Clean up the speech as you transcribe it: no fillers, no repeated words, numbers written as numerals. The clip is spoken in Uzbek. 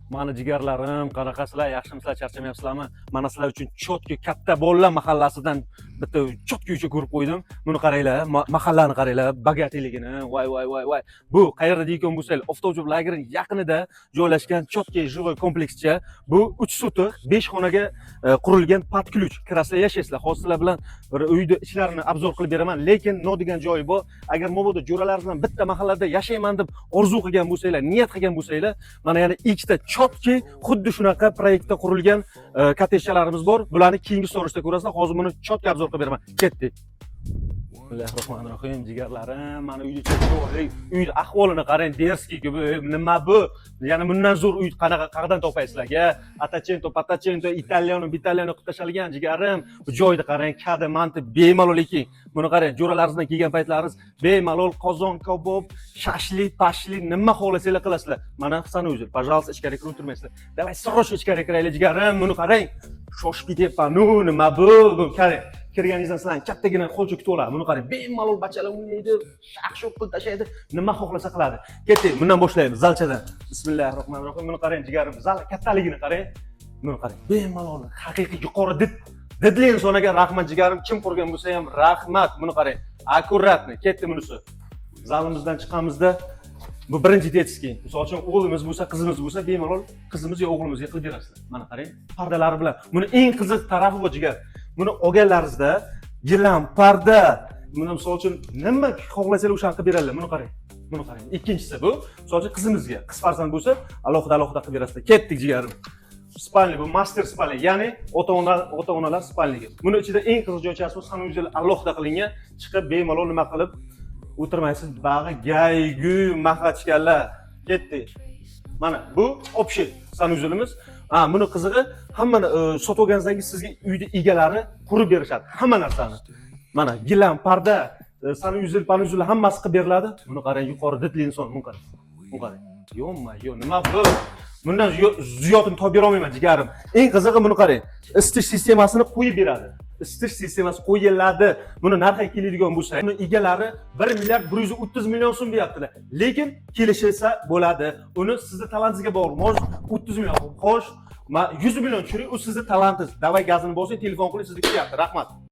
Mani jigarlarim, qanaqasizlar, yaxshimisizlar, charchamayapsizlarmi? Mana sizlar uchun чётко katta bolalar mahallasidan bitta чётко uycha ko'rib qo'ydim. Buni qaranglar, mahallani qaranglar, богатый ligini. Voy, voy, voy, voy. Bu qayerda deyotgan bo'lsanglar, Oftob lageri yaqinida joylashgan чётко жилой komplekscha. Bu 3 sotix, 5 xonaga qurilgan, под ключ. Kirasizlar, yashaysizlar. Hozir sizlar bilan bir uyni ichlarini обзор qilib beraman, lekin но degan joyi bor. Agar mabodo jo'ralar bilan bitta mahallada yashayman deb orzu qilgan bo'lsanglar, niyat qilgan bo'lsanglar, mana yana ikkita чётко xuddi shunaqa proyektda qurilgan kottejchalarimiz bor. Bularni keyingi stories da ko'rasizlar. Hozir buni чётко обзор qilib beraman. Ketdik. Bismillahirrohmanirrohim, jigarlarim, mana uyni chiroyli, uyni ahvolini qarang, дерзкий. Bu nima bu? Yana bundan zo'r uy qanaqa, qayerdan topasizlar? Атаченто, патаченто, итальяно, битальяно qilib tashalgan, jigarim. Bu joyni qarang, kadi, manti bemalol eking. Buni qarang, jo'ralaringiz bilan kelgan paytlaringiz bemalol qozon kabob, shashlik, pashlik, nima xohlasanglar qilasizlar. Mana санузел, пожалуйста, ichkari kirib o'tirmaysizlar. Давай, срочно ichkari kiraylik, jigarim. Buni qarang. Shoshib ketyapman. Ну, nima bu? Bu qarang. Kirganingizdan sizlarni kattagina holcha kutib oladi. Buni qarang, bemalol bachalar o'ynaydi, shaq shuq qilib tashlaydi, nima xohlasa qiladi. Ketdik, bundan boshlaymiz, zalchadan. Bismillahirrohmanirrohim. Buni qarang, jigarim, zal kattaligini qarang. Buni qarang, bemalol haqiqiy yuqori did didli inson ekan, rahmat, jigarim, kim qurgan bo'lsa ham rahmat. Buni qarang, аккуратный. Ketdi bunisi. Zalimizdan chiqqanimizda bu birinchi детский. Misol uchun, o'g'limiz bo'lsa, qizimiz bo'lsa, bemalol qizimiz yo o'g'limizga qilib berasizlar. Mana qarang, pardalari bilan. Buni eng qiziq tarafi bu, jigar. Buni olganlaringizda gilam, parda, buni misol uchun nima xohlasanglar, o'shani qilib beradilar. Buni qarang. Buni qarang. Ikkinchisi bu, misol uchun, qizimizga, qiz farzand bo'lsa, alohida alohida qilib berasizlar. Ketdik, jigarim. Спальня bu мастер спальня, ya'ni ota-ona, ota-onalar спальня gi. Buni ichida eng qiziq joychasi bu санузел alohida qilingan. Chiqib bemalol nima qilib o'tirmaysiz. Bag'i gaygu maxachkalar. Ketdik. Mana bu общий санузел imiz. Ha, buni qizig'i, hammani sotib olganingizdan keyin sizga uyni egalari qurib berishadi hamma narsani. Mana gilam, parda, санузел, панузел hammasi qilib beriladi. Buni qarang, yuqori didli inson, buni qarang. Buni qarang. Ё-моё, nima bu? Bundan ziyodini topib bera olmayman, jigarim. Eng qizig'i, buni qarang. Isitish sistemasini qo'yib beradi. Isitish sistemasi qo'yiladi. Buni narxiga keladigan bo'lsa, buni egalari 1 milliard 130 million so'm deyaptilar. Lekin kelishilsa bo'ladi. Uni sizni talantingizga bog'liq. Может, 30 million, xo'sh, 100 million tushiring, u sizni talantingiz. Давай, gazini bosing, telefon qiling, sizni kutyapti. Rahmat.